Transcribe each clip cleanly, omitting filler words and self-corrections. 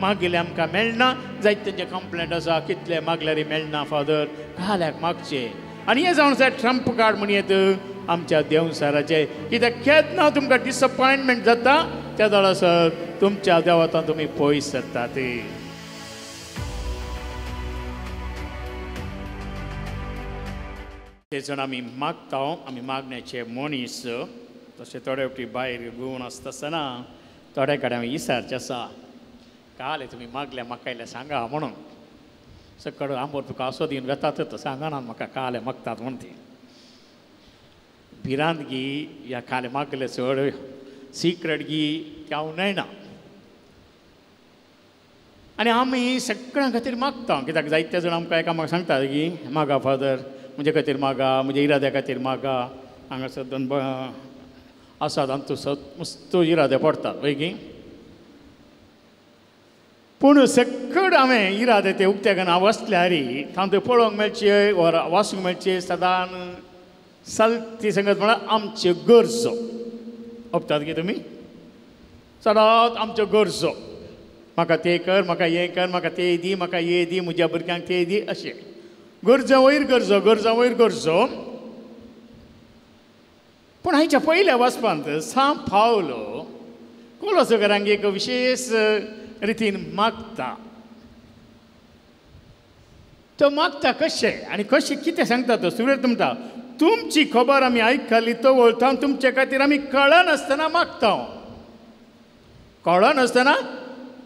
मागीर आमकां मेळना. जायते तेंचे कंप्लेंट आसा, कितले मागल्यार मेळना फादर, काल्याक मागचे. आनी हें जावन आसा ट्रंप कार्ड म्हण येत आमच्या देवसाराचे. कित्याक केन्ना तुमकां डिसपॉयंटमेंट जाता त्या वेळार सर तुमच्या देवांत तुमी पयस सरतात. ते जाण आमी मागता, आमी मागण्याचे मनीस. तशें थोडे फावटी भायर गुवन आसता आसतना थोड्या कडेन आमी विचारचें आसा, काल तुमी मागल्या म्हाका येयल्या सांगा म्हणून. सकळ आंबोर तुका असो दिवन वेतात सांगना म्हाका काले मागतात म्हण. ती भिरांत गी ह्या काले मागले चड सिक्रेट गी ते हांव नेणा. आनी आमी सगळ्यां खातीर मागता, कित्याक जायते जाण आमकां एकामेकांक सांगतात की मागा फादर, म्हजे खातीर मागा, म्हज्या इराद्या खातीर मागा. हांगासर दोन आसात आमचो सत मस्त इरादे पडटात वय की. पूण सकड हांवें इरादे ते उक्ते करून हांव वचल्यार तांतूं पळोवंक मेळचे वा वाचूंक मेळचे सदान सलती संगत म्हळ्यार आमच्यो गरजो. ओपतात की तुमी सदांच आमच्यो गरजो, म्हाका तें कर, म्हाका हें कर, म्हाका तें दी, म्हाका हें दी, म्हज्या भुरग्यांक तें दी, अशें गरजां वयर गरजो, गरजां वयर गरजो. पूण हांच्या पयल्या वाचपांत सांत पावलो कोलोसोकरांक एक विशेश रितीन मागता. तो मागता कशें आनी कशें कितें सांगता तो सुरवेक म्हणटा, तुमची खबर आमी आयकली तो वळता तुमचे खातीर आमी कळनासतना मागता, कळनासतना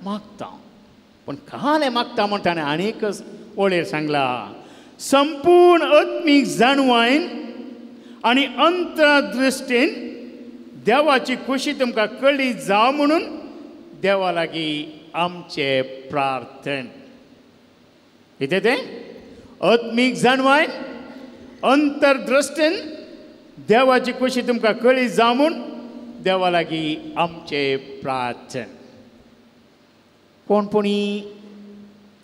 मागता. पूण कालें मागता म्हण ताणें आनीक वळेर सांगला, संपूर्ण आत्मीक जाणवायन आनी अंतर्दृश्टीन देवाची खुशी तुमकां कळी जावं म्हणून देवा लागीं आमचें प्रार्थन. कितें तें? आत्मीक जाणवायन अंतर्दृश्टीन देवाची खुशी तुमकां कळी जावं म्हूण देवा लागीं आमचें प्रार्थन. कोण कोणी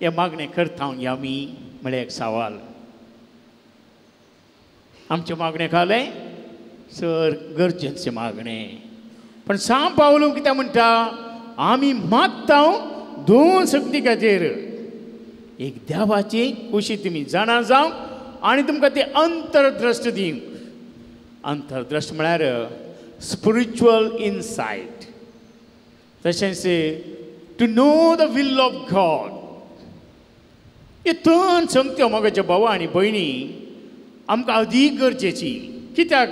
हें मागणें करता आमी म्हळ्यार एक सवाल. आमचें मागणें खालें सर गरजेचें मागणें. पण सांत पावलो कितें म्हणटा, आमी मागता दोन शक्ती खातीर, एक देवाची खुशी तुमी जाणा जावं आनी तुमकां ती अंतर्दृश्ट दिवंक. अंतर्दृश्ट म्हळ्यार स्पिरिच्युअल इनसायट, तशेंच to know the will of God. हे दोन संगत्यो म्हज्या भावा आनी भयणी आमकां अदीक गरजेची. कित्याक?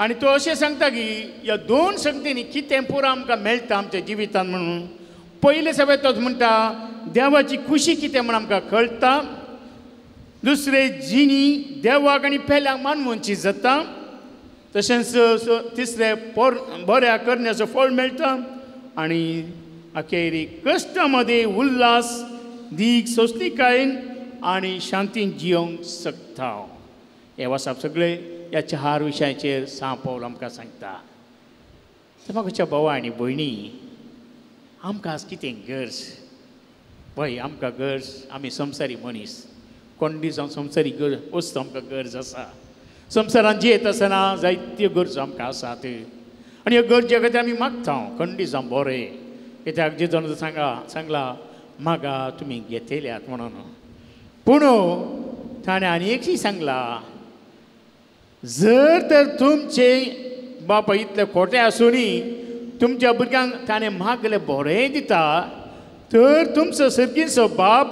आनी तो अशें सांगता की ह्या दोन संगतींनी कितें पुरो आमकां मेळटा आमच्या जिवितांत म्हणून. पयले सगळें तोच म्हणटा देवाची खुशी कितें म्हण आमकां कळटा. दुसरें जिणी देवाक आनी पेल्याक मानवची जाता. तशेंच तिसरें बऱ्या करण्याचो फळ मेळटा. आनी अखेरी कश्टा मदें उल्हास दीग सोंसणीकायेन आनी शांतीन जियोंक शकता. हे वाचप सगळे ह्या चार विशयांचेर सांत पावल आमकां सांगता. म्हाका भावा आनी भयणी, आमकां आज कितें गरज? पळय आमकां गरज, आमी संवसारी मनीस, कोण दीस जावन संवसारी गरज वस्तू आमकां गरज आसा. संवसारांत जियेत आसतना जायत्यो गरजो आमकां आसात आनी ह्यो गरजे खातीर आमी मागता खंडीत जावं बरें. कित्याक जेजून सांगला मागा तुमी घेतल्यात म्हणून. पूण ताणें आनी एकशी सांगला, जर तर तुमचे बापा इतले खोटे आसूनी तुमच्या भुरग्यांक ताणें मागले बरें दिता, तर तुमचो सर्गीचो बाप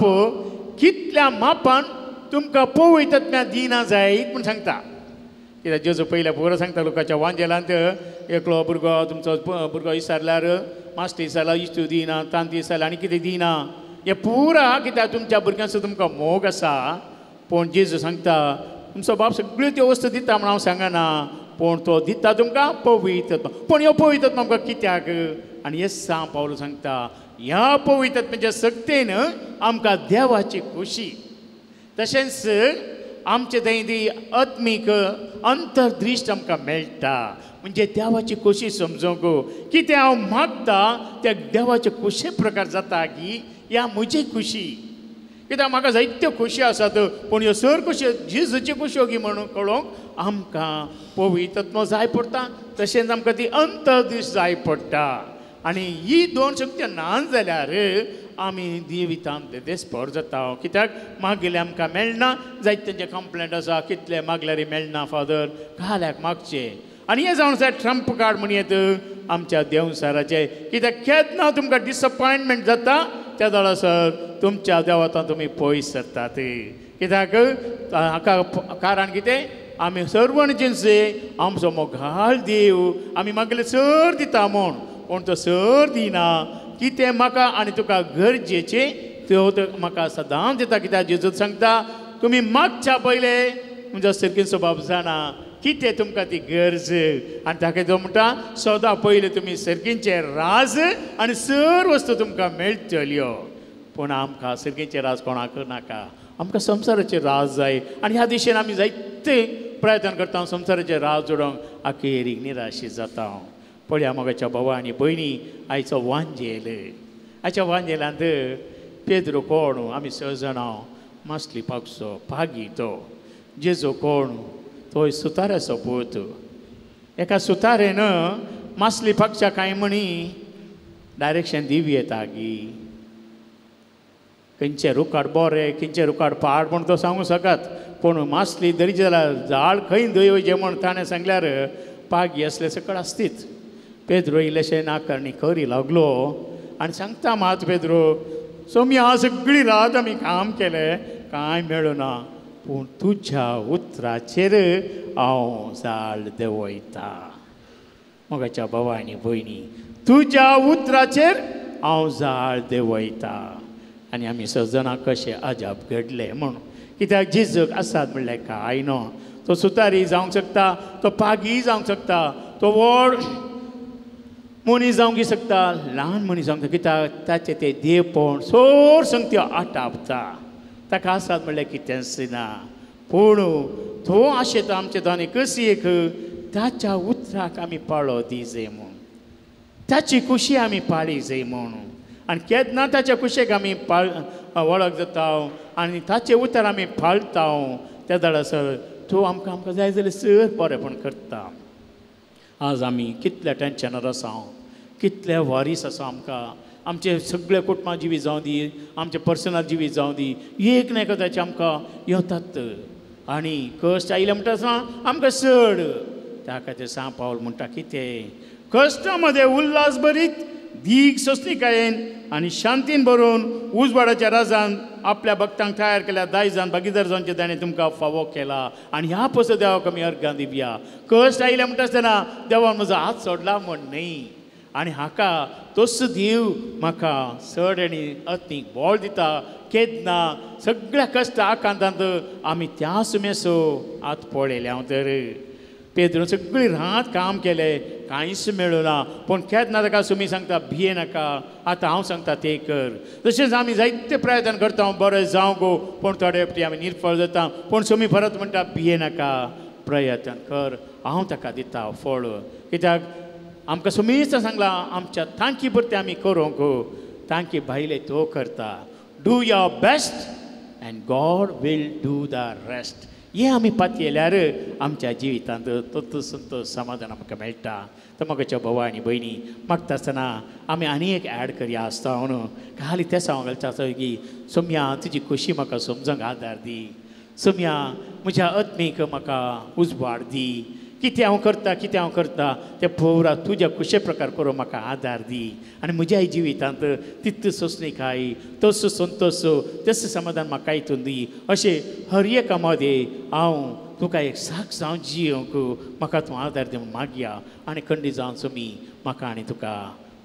कितल्या मापान तुमकां पवित्र दिना जायत म्हूण सांगता. कित्याक जेजू पयल्या पुरो सांगता लोकांच्या वांजेलांत, एकलो भुरगो तुमचो भुरगो विचारल्यार मास्टर विचारला इश्टू दिना, तांती विचारला आनी कितें दिना, हें पुरा कित्याक तुमच्या भुरग्यांचो तुमकां मोग आसा. पूण जेजू सांगता तुमचो बाप सगळ्यो त्यो वस्तू दिता म्हूण हांव सांगना, पूण तो दिता तुमकां पवित्र. पूण ह्यो पवित्र आमकां कित्याक? आनी हे सांत पावलो सांगता ह्या पवित्र शक्तेन आमकां देवाची खुशी, तशेंच आमचे थंय ती आत्मीक अंतर्दृश्ट आमकां मेळटा. म्हणजे देवाची खुशी समजूंक कितें हांव मागता त्या देवाचे खुशे प्रकार जाता की ह्या म्हजी खुशी. कित्याक म्हाका जायत्यो खुशी आसात, पूण ह्यो सर खुशी जेजूची खुशी गी म्हणून कळोवंक आमकां पवित्रत्व जाय पडटा, तशेंच आमकां ती अंतर्दृश्ट जाय पडटा. आनी ही दोन शक्ती ना जाल्यार आमी जिवितांत देस्पोर जाता. कित्याक मागलें आमकां मेळना, जायते तेंचे कंप्लेंट आसा, कितले मागल्यार मेळना फादर, काल्याक मागचें. आनी हें जावन आसा ट्रंप कार्ड म्हणयेत आमच्या देवसाराचें. कित्याक केन्ना तुमकां डिसपॉयंटमेंट जाता त्या वेळार सर तुमच्या देवांत तुमी पयस सरतात. कित्याक हाका कारण कितें, आमी सर्वण जिनसे आमचो मोगाळ देव आमी मागले सर दिता म्हूण, पूण तो सर दिना. कितें म्हाका आनी तुका गरजेचें त्यो म्हाका सदांच दिता. कित्याक जेजू सांगता तुमी मागच्या पयले म्हज्या सर्गीन स्वभाव जाणा कितें तुमकां ती गरज. आनी ताका तो म्हणटा सदां पयले तुमी सर्गींचे राज आनी सर वस्तू तुमकां मेळटल्यो. पूण आमकां सर्गींचे राज कोणाक नाका, आमकां संवसाराचे राज जाय. आनी ह्या दिशेन आमी जायते प्रयत्न करता संवसाराचे राज जोडोंक, अखेरीक निराशी जाता. पळया मोगाच्या भावा आनी भयणी, आयचो वांजेल, आयच्या वांजेलांत पेद्रो कोण, आमी स जाणां मासली पागचो पागी तो. जेजो कोण, तो सुताऱ्याचो पूत. एका सुतारेन मासली पागच्या कांय म्हणी डायरेक्शन दिवं येता गी, खंयचें रुखाड बरें खंयचें रुखाड पाड म्हूण तो सांगूं शकत. पूण मासली धरी जाल्यार जाळ खंय धंय वयचें म्हूण ताणें सांगल्यार पागी आसले सकळ आसतीच. पेद्रो इल्लेशें नाकारणी करी लागलो आनी सांगता मात पेद्रो, सोम्या सगळी रात आमी काम केलें कांय मेळना, पूण तुज्या उतराचेर हांव जाळ देंवयता. मोगाच्या भावा आनी भयणी, तुज्या उतराचेर हांव जाळ देंवयता. आनी आमी सजनां कशें अजाप घडलें म्हूण. कित्याक जेजूक आसात म्हणल्यार कांय न्हू. तो सुतारी जावंक शकता, तो पागी जावंक शकता, तो व्हड मनीस जावंक शकता, ल्हान मनीस जावंक शकता. कित्याक ताचें तें देवपण सोर संगत्यो आटापता. ताका आसात म्हणल्यार कितेंच ना. पूण तो आशेता आमचे दाने कशी एक ताच्या उतराक आमी पाळो दी जाय म्हूण, ताची खुशी आमी पाळी जाय म्हूण. आनी केन्ना ताच्या कुशेक आमी पाळ वळख जाता आनी ताचें उतर आमी पाळता त्या वेळार तो आमकां आमकां जाय जाल्यार सर बरेंपण करता. आज आमी कितल्या टेंशनार आसा, कितले वारीस आसा आमकां, आमचे सगळे कुटुंबा जिवीत जावं दी, आमचे पर्सनल जिवीत जावं दी, एक ना एकादाचें आमकां येतात. आनी कश्ट आयले म्हणटा आसतना आमकां चड त्या खातीर सांग पावल म्हणटा कितें, कश्टा मदें उल्हास भरीत दीग सोंसणीकायेन आनी शांतीन भरून उजवाडाच्या राजान आपल्या भक्तांक तयार केल्या दायजान भागीदार जावचें ताणें तुमकां फावो केला. आनी ह्या पसो देवाक आमी अर्घां दिवया. कश्ट आयले म्हणटा आसतना देवान म्हजो हात सोडला म्हण न्हय. आनी हाका तोच देव म्हाका चड आनी अत्नीक बळ दिता. केन्ना सगळ्या कश्ट आकांतांत आमी त्या सुमेसो हात पळयले हांव तर पेद्रो सगळी रात काम केलें कांयच मेळना. पूण केन्ना ताका सुमी सांगता भिये नाका, आतां हांव सांगता तें कर. तशेंच आमी जायते प्रयत्न करता बरें जावं गो, पूण थोडे फावटी आमी निर्फळ जाता. पूण सुमी परत म्हणटा भिये नाका, प्रयत्न कर, हांव ताका दिता फळ. कित्याक आमकां सुमीच सांगलां आमच्या तांकी पुरतें आमी करूंक, तांकी भायले तो करता. Do your best and God will do the rest. हें आमी पातयेल्यार आमच्या जिवितांत तत्व संतोष समाधान आमकां मेळटा. तर म्हाका भावा आनी भयणी मागता आसतना आमी आनी एक एड करया आसता म्हणून खाली तें सांगूंक घालचें आसता की सोम्या तुजी खोशी म्हाका समजूंक आदार दी, सोम्या म्हज्या आत्मीक म्हाका उजवाड दी, कितें हांव करता कितें हांव करता तें पोवरा तुज्या खुशे प्रकार करूं म्हाका आदार दी. आनी म्हज्या जिवितांत तितू सोंसणीकाय तसो संतोष तसो समाधान म्हाका हितून दी. अशें हर एका मदें हांव तुका एक साक्ष जावन जियोंक म्हाका तूं आदार दी म्हूण मागया. आनी खंडीत जावन तुमी म्हाका आनी तुका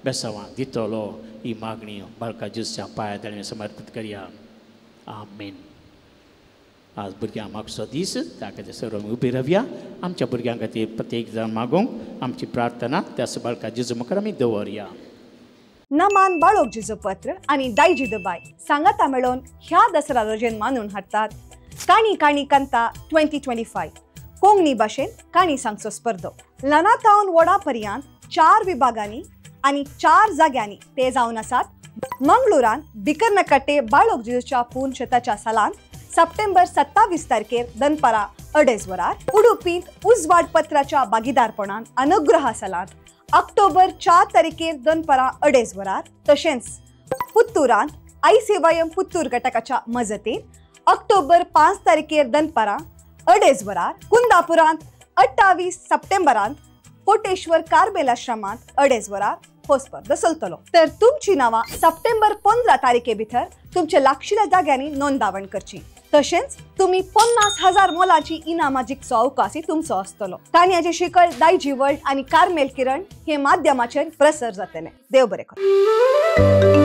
बेसांवां दितलो. ही मागणी बाळका जेजूच्या पांया तळी समर्पीत करया. आमेन. आज भुरग्यांक मागचो दीस, त्या खातीर सर्व आमी उबी रावया. आमच्या भुरग्यां खातीर प्रत्येक जाण मागूंक आमची प्रार्थना त्या बाळका जेजू मुखार आमी दवरया. नमान बाळोक जेजू पत्र आनी दायजी दबाय सांगाता मेळोवन ह्या दसरा रजेन मानून हाडटात काणी काणी कंता 2025 कोंकणी भाशेन काणी सांगचो स्पर्धो. ल्हाना तावन वडा पर्यंत 4 विभागांनी आनी 4 जाग्यांनी ते जावन आसात. मंगळुरान बिकरनकट्टे बाळोक जेजूच्या पूर्ण शेताच्या सालांत सप्टेंबर 27 तारखेर दनपारा 2:30 वरार, उडुपींत उजवाड पत्राच्या भागीदारपणान अनुग्रह सालांत ऑक्टोबर 4 तारखेर दनपरां 2:30 वरार, तशेंच पुत्तुरांत आयसीवायएम पुत्तूर घटकाच्या मजतीन ऑक्टोबर 5 तारखेर दनपरां 2:30 वरार, कुंदापुरांत 28 सप्टेंबरांत कोटेश्वर कार्बेल आश्रमांत 2:30 वरार हो स्पर्धा चलतलो। तर तुमची नांवां सप्टेंबर 15 तारखे भितर तुमच्या लागशिल्ल्या जाग्यांनी नोंदावण करची। तशेंच तुमी 50,000 मोलाची इनामां जिखचो अवकाशय तुमचो आसतलो। काणयाची शिकळ दायजी वर्ल्ड आनी कार्मेल किरण हे माध्यमाचेर प्रसार जातले। देव बरें करूं।